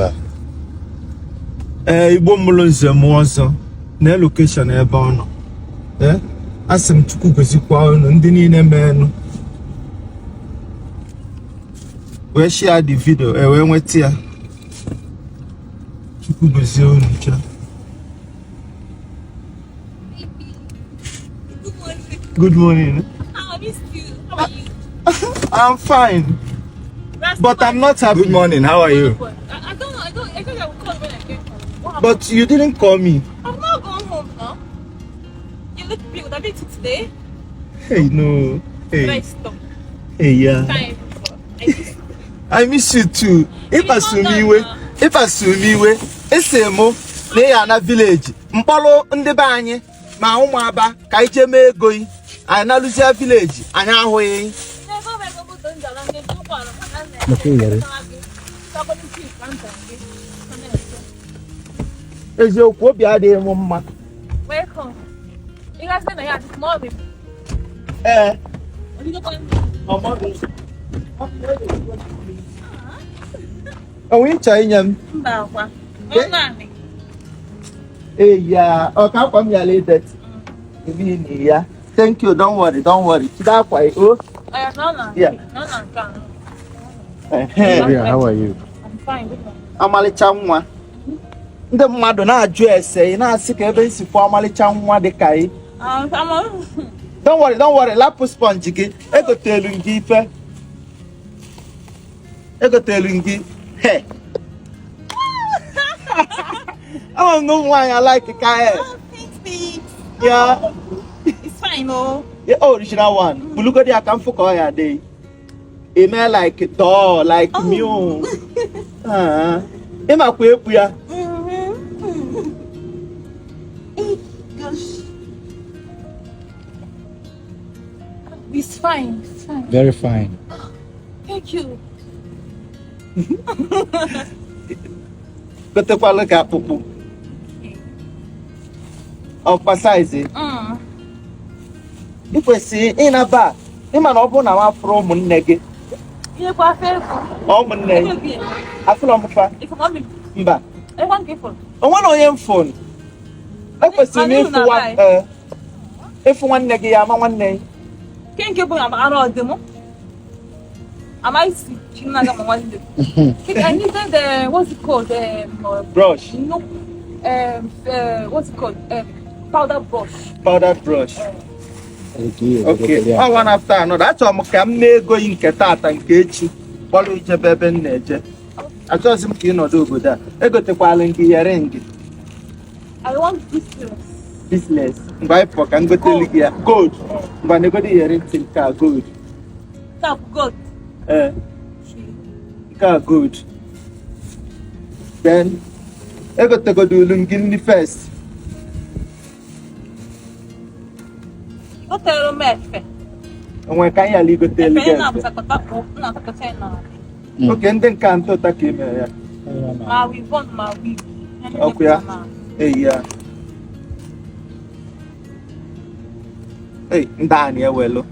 Ebe a. Ee, Igbo mụrụ nze mụọ ọzọ na location ebe ọ nọ. Ee, asị m Chukwu gozikwa unu ndị niile meenụ wee share the video e wee nweta ya. Chukwu gozie unu ncha. Good morning. Good morning. I missed you. How are you? I'm fine, Last but I'm not happy. Good morning, how are you? I don't know. I don't. I thought I would call when I get home. What happened? But you didn't call me. I've not gone home now. You look beautiful. Have you eaten today? Hey, no. Hey, Nice stop. hey, yeah. Time. I missed I miss you too. Ịkpasu m iwe, ịkpasu m iwe, esi mụ na ị ya na village mkpọrọ ndị be anyị ma ụmụ aba ka anyị jee mee ego yi. Anyị nalụzie village anyị ahụghị. Eziokwu, obi adịghị m mma. Welcome. You guys been here this morning. Ee, What you going? onwe ịchọ inye m. Mba kwa. Ọ naanị. Ee, ya, ọ ka akwa m yara ideti. N'ihi ya. Thank you, don't worry, don't worry. Jide akwa ya, o. Aya, nọ na. Yeah. Nọ na nke a. Ehe. Yeah, how are you? I'm fine. Good morning. Ọmalịcha nwa. Ndị mmadụ na-ajụ ese ị na-asị ka ebe nsi fụ ọmalịcha nwa dị ka ị. I'm on. Don't worry, don't worry, lapụ sponge gị. Egotelu m gị ife. Egotelu m gị. He. Ama m na ụmụ nwaanyị alike ka he. Oh, thanks, babe. Ya, It's fine, oh. ya original one. Bulugodi aka m fụ ka ọ ya dị. Eme like doll, like Oh. mule. Ah. Ịmakwa ekpu ya. Mm-hmm. Hey, gosh. It's fine. It's fine. Very fine. Thank you. Gotekwalụ gị akpụkpụ. Ọkwa size. Mm. Ị kwesịrị ịnaba ịma na ọ bụrụ na m afụrụ ụmụnne gị Ihe kwa afọ ego. ọ ụmụnne Ego gị gị. afụrụ m fa Ifu mami. mba Ekwa nke ifuru. o nwere onye m fụrụ ekwesịrị m Mana ịfụ unu na-abaghị. ịfụ nwanne gị ya ama nwanne gị. Nke nke bụ na arụ ọdị mụ. Amaghị si Chinaga ma nwanne. I needed the, what's it called? Brush. No, what's it called? Powder brush. Powder brush. Okay. Okay, ọ one after another. Achọrọ m ka m na-ego gị nke tata nke echi kpọrọ ijebe ebe m na-eje. Achọghịzị m ka ị nọdụ obodo a. Egotekwala m gị earring. I want business. Business. Mgbe anyị pụọ ka m gotelu gị ya gold. Mgbe na-egote earring nke a gold. Tap gold. Ee, nke a gold. Then egotegodulu m gị nri first. Gotere m efe. Onwe ka anyị ghara igotelu Efe gị efe. na-abụtakọta na-atakọta ya na Oke ndị nke a ntụta ka e mere ya. ma weave-on ma wig. Ọkụ ya. Eyi ya. Ei, ndị a na-ewelu.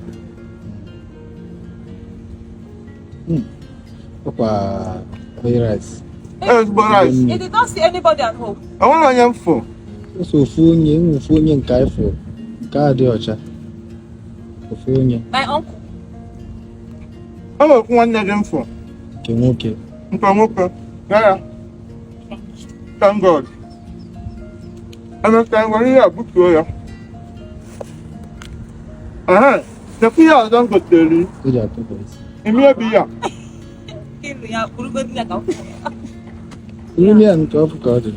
Ọkwa oil rice. Ezigbo rice. You did not see anybody at home. Onwere onye m fụ. Ọsọ ofu onye, enwe ofu onye nke anyị fụrụ. Nke a dị ọcha. Ofu onye My uncle. O nwekwu nwanne gị m fụ. nke nwoke. Nke nwoke. Ya ya. Thank God. Emeka nwere ihe a butuo ya. Ehe, nekwa ihe ọzọ m gotere. O ji atụ isi. Imi ebi ya. Ịlụ ya bụrụgodị ya ka ọ fụrụ ya. Ime ya nke ọfụ ka ọ dị.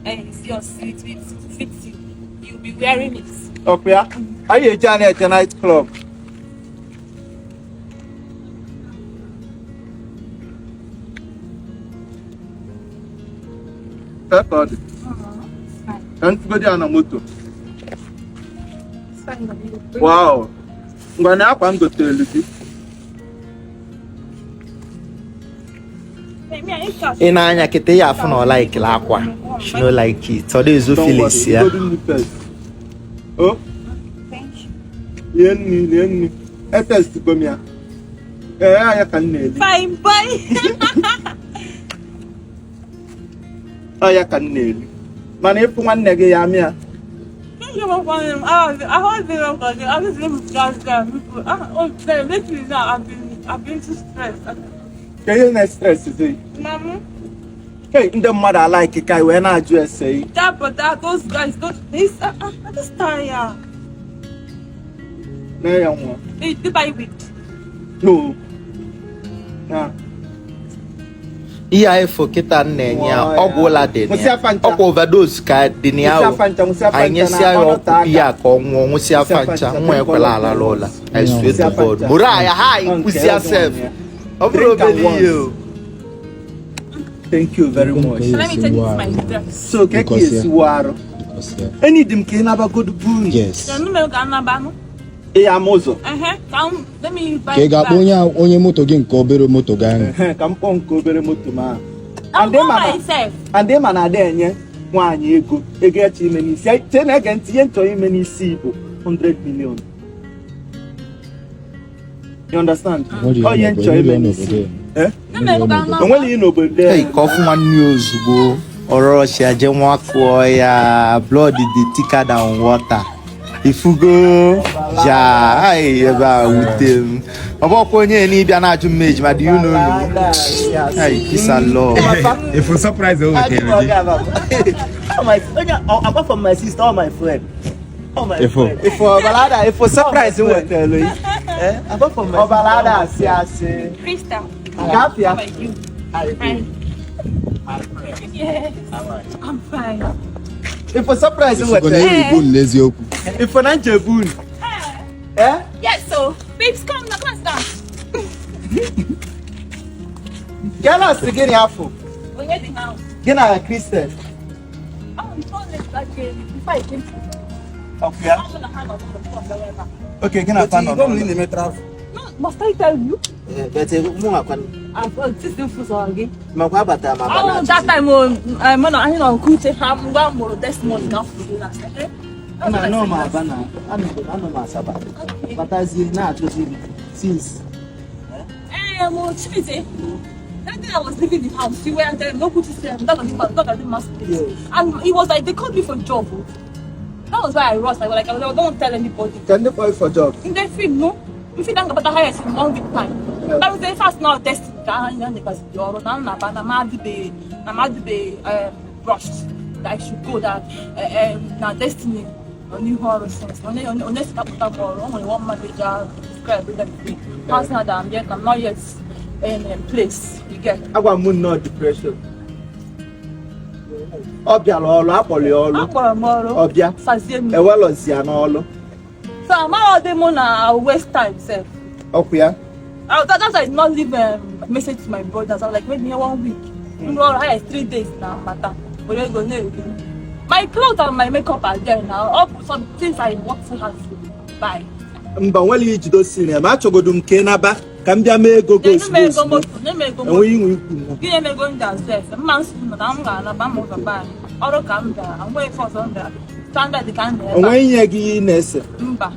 Eh, it's yours. It fits you. You'll be wearing it. Ọkụ ya. Anyị eje a na-eje night club. Ka ọ dị. It's fine. Ka m tụgodi ya na moto. It's fine. Mommy. Wow. Ngwa na akwa m gotere gị. Hey, me, I need cash. Ị na-anya kịta ya afụ na ọ laikili akwa. She no like it. Ọ dị ezo Don't feelings worry, ya. godu nri first. Oh, Thank you. lie nri, lie nri. Etestigo m ya. Ee, ya ka m na-eli. Fine boy. Ọ ya ka m na-eli. Mana ịfụ nwanne gị ya mịa. Ka ihe na-estress zi. Mamu, Hey, ndị mmadụ alaiki ka wee na-ajụ ese yi. that but that those guys, those this I just tired. Mee ya nwa. They buy weed. No. Na. Ihe anyị fụ kịta m na-enye ya ọgwụ ụla dị na Nwụsị ya afa ncha. ọkwa overdose ka dị na ya Nwụsị o. afa ncha, nwụsị afa Anyị ncha nyesịa ya na ọgwụ ọnọte aka. ihe a ka ọ nwụọ nwụsị afa Nwụsị afa ncha ncha, nwa ekwela alala ụla. I swear Nwụsị to afa God ncha. mụrụ anya ha anyị Ọ nke kwụsịa ọzọ sef nwa ya. ọ bụrụ Drink and obere ihe o. Thank you very much. So let me take this my dress. So ka ka Because, yeah. esiwo arụ. Because, yeah. Enyi dị m ka ị nabagodu buru. Yes. Then me ka na ba no. Ị ya ama ụzọ. Come let me buy. Ka ị ga-akpọ onye onye moto gị nke obere moto gaa ahụ. Ehe, ka m kpọọ nke obere moto m ahụ. I'm And ị going ma na- myself. and ị ma na ada enye nwaanyị ego ego eche ime n'isi chee na-ege ntị ihe nchọ ime n'isi bụ 100 million. You understand? Nwere Ọ ihe ihe nchọ ime n'obodo n'isi. ya. Eh? Let me go na. O nweghị ihe n'obodo Hey, ka ọ fụ nwanne ya ozugbo ọrụ ọchịa je nwa kụọ ya blood dị thicker than water ifugo ja ai ebe a wute m ọ bụkwa onye n'ịbịa na-ajụ m ejima do you know me? Ai, peace and love. If surprise o wetere gị. Apart from my sister, all my friend. All my Ifo. friend. Ifo ọbalada ifo surprise m wetara yi. Apart from my Ọbalada asị asị. Krista. Gafia. How are you? Fine. Yes. I'm fine. Ifo surprise m Ifugo na wetara. erigbu m n'eziokwu. Ifo na nchebu unu. Eh? Yes, so babes, come now, come and stand. Gela sị gịnị afọ? We get the house. Gị na Christian. Oh, it's not late that day. Before I came to Ọkụ ya? I'm gonna hang up on the phone wherever. Okay, gị na fa nọ n'ụlọ. No, must I tell you? But mụ akwa I've got this thing for again. makwa abata ma Oh, that time, man, I know Kuche, I'm going to this month now for the last. Na anọ m aba na anọ m asaba batazie na-achọzi gị since. Well, Chimite, that day I was leaving the house, we were at the local system, that was the mass place. Yes. And it was like they called me for job. Oh. That was why I rushed. I was like, I don't tell anybody. Ka ndị kpọrọ for job. In the film, no. If you don't go to hire in 1 week time. That was the first now testing. Brushed that I should go that na destiny on new horror sense. Only only one manager describe everything. Personal that I'm not yet in place. You get. Agwa m nnọọ depression. Ọ bịara ọlụ, akpọrọ ya ọlụ. Akpọrọ m ọrụ. Ọ bịa. Sazie m. Ewelọzi ya n'ọlụ. So amaghị m na waste time sef. Ọkụ ya? That's why I did not leave message to my brothers. I was like, maybe 1 week. Mm. I 3 days now, matter. My clothes and my makeup are there now. All some things I worked so hard to buy. Mba nwere iji dosi na ya ma achọgodo m ka ị naba ka m bịa mee ego gị Nye m ego ozugbo moto, nye m ego moto. enweghị inwe ikwu m. Gị nye m ego ndị azụ efe. Mma nsogbu nọ na m ga-anaba m ụzọ be anyị. Ọrụ ka m bịara, enweghị ife ọzọ m bịara. Standard ka m bịara ebe a. Onweghị inye gị ihe ị na-ese. Mba.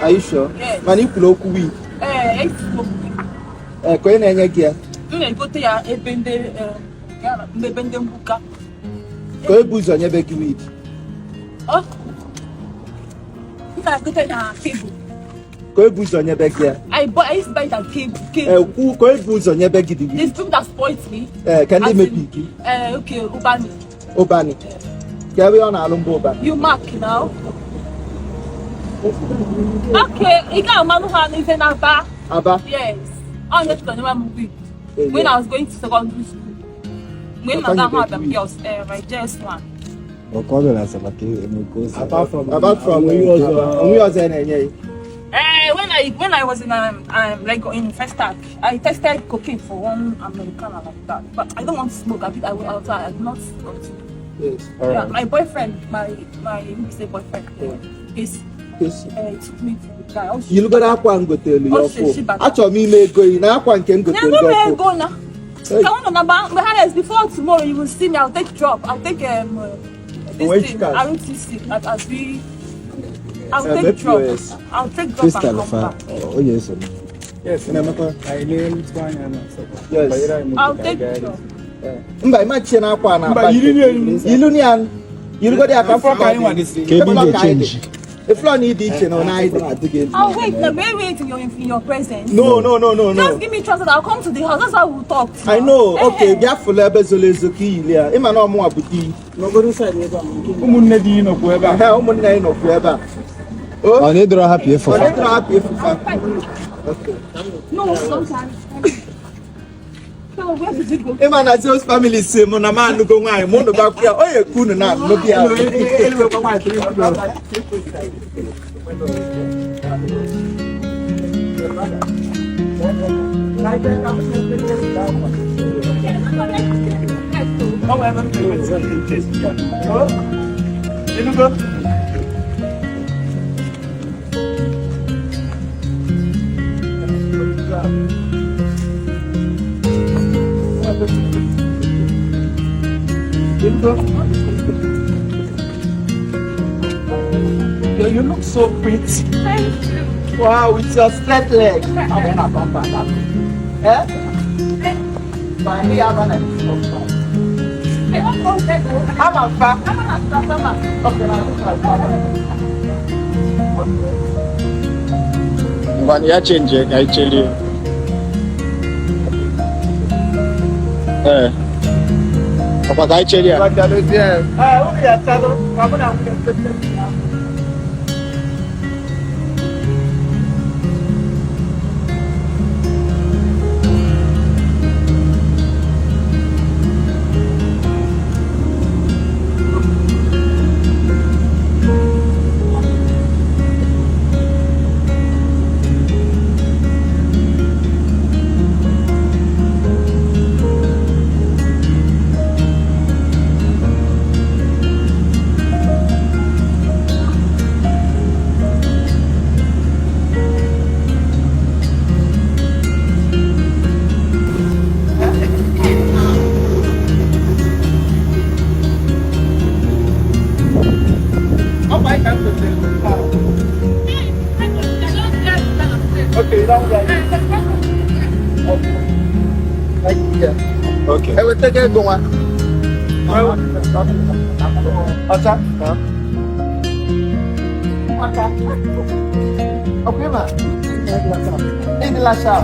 Are you sure? Yes. Mana i kwuru okwu week. Ee, ezigbo. Ee, ka onye na-enye gị ya. M na-egote ya ebe ndị ebe ndị mgbuka. Ka o bu ụzọ nyebe gị weed. Ọ? M na-egote na cable. Ka o bu ụzọ nyebe gị ya. I used to buy it at cable. Cable. Kwu ka o bu ụzọ nyebe gị the weed. There's people that spoilt me. Ee, ka ndị As in, mebi gị. Okay, Ubani. Ụbani. Ka ebe ọ na-alụ mba ụbani. You mark now. Okay, ị ga-amanụ ha n'ife na-aba. Aba. Yes. Ọ na-echeta onye m weed. Eh, When yeah. I was going to secondary school. Mgbe m na-aga hụ Abia Girls, my JS1. Ọkọ ọ bịara Asaba ka emeka ozi. Apart from onwe ọzọ na-enye ya. When I was in like in first tag, I tested cocaine for one Americana like that. But I don't want to smoke. I did not continue. Yes. Yeah, my boyfriend, my say boyfriend, is Yes. took me to the guy. Oh, Yilugoro akwa m gotelu ya Oh, ọfụ. she bata. Achọrọ m ime ego yi na akwa nke m gotelu no gị me ọfụ. go na. Hey. Come on, na Harris, before tomorrow you will see me. I'll take drop. I'll take this Where thing you cash? RTC as we. I'll take drop. POS. I'll take drop and Crystal come fa back. onye eso m. Yes. Yes. I'll take picture. Mba, ịma chie na akwa na Mba, yiri n'elu. Ilu ni ya. Yirigodi ya ka Ifọ ka anyị nwa dịsị. Ka ebe ị ga-echenji. Iflọ na ịdị iche na ọ na-adị. I'll wait. No, wait, wait in your presence. No, no, no, no, no. Just give me trust that I'll come to the house. That's how we'll talk. I know. Okay, bịa fụlụ ebe zoro ezo ka iyili ya. Ịma na ọmụnwa bụ di. Ụmụnne di nọkwu ebe a. Ehe, ụmụnne anyị nọkwu ebe a. Ọ na ịdọrọ hapụ Ọ ịfụfa. dịtụrụ hapụ ịfụfa. Okay. No, sometimes. So where did you go? Ịma na Zeus family si mụ na m anụgo nwaanyị mụ nụ bakwu ya, o ekwu unu na anụbi ya. You look so pretty. Thank you. Wow, with your straight leg. Eh? Hey, I'm from Lagos. I'm a fa. I'm an Asasama. Okay, Ngwanụ ya chenji ka anyị chelie. Ee. Ọkwa ka anyị chelie ya. Okay, you don't get it. Okay. Okay. Eweta ego nwa. Ọcha. Ọkwa ịma? Ịdịla sharp.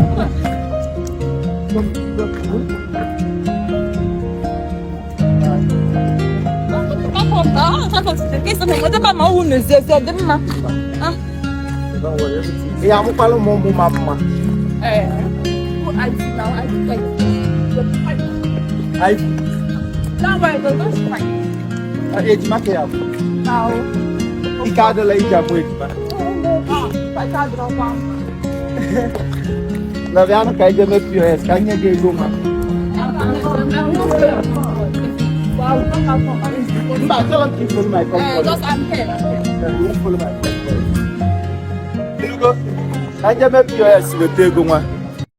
Ị amụkwala ụmụ ụmụ ma mma. Anyị ejima ka ya bụ. Ike adịla iji amụ ejima. Na bịa nụ ka anyị jee mee POS ka anyị nye gị ego nwa. Mba, achọrọ m ka ị follow my comfort. Just I'm here. You won't follow my comfort. Irugo, ka anyị jee mee POS weta ego nwa.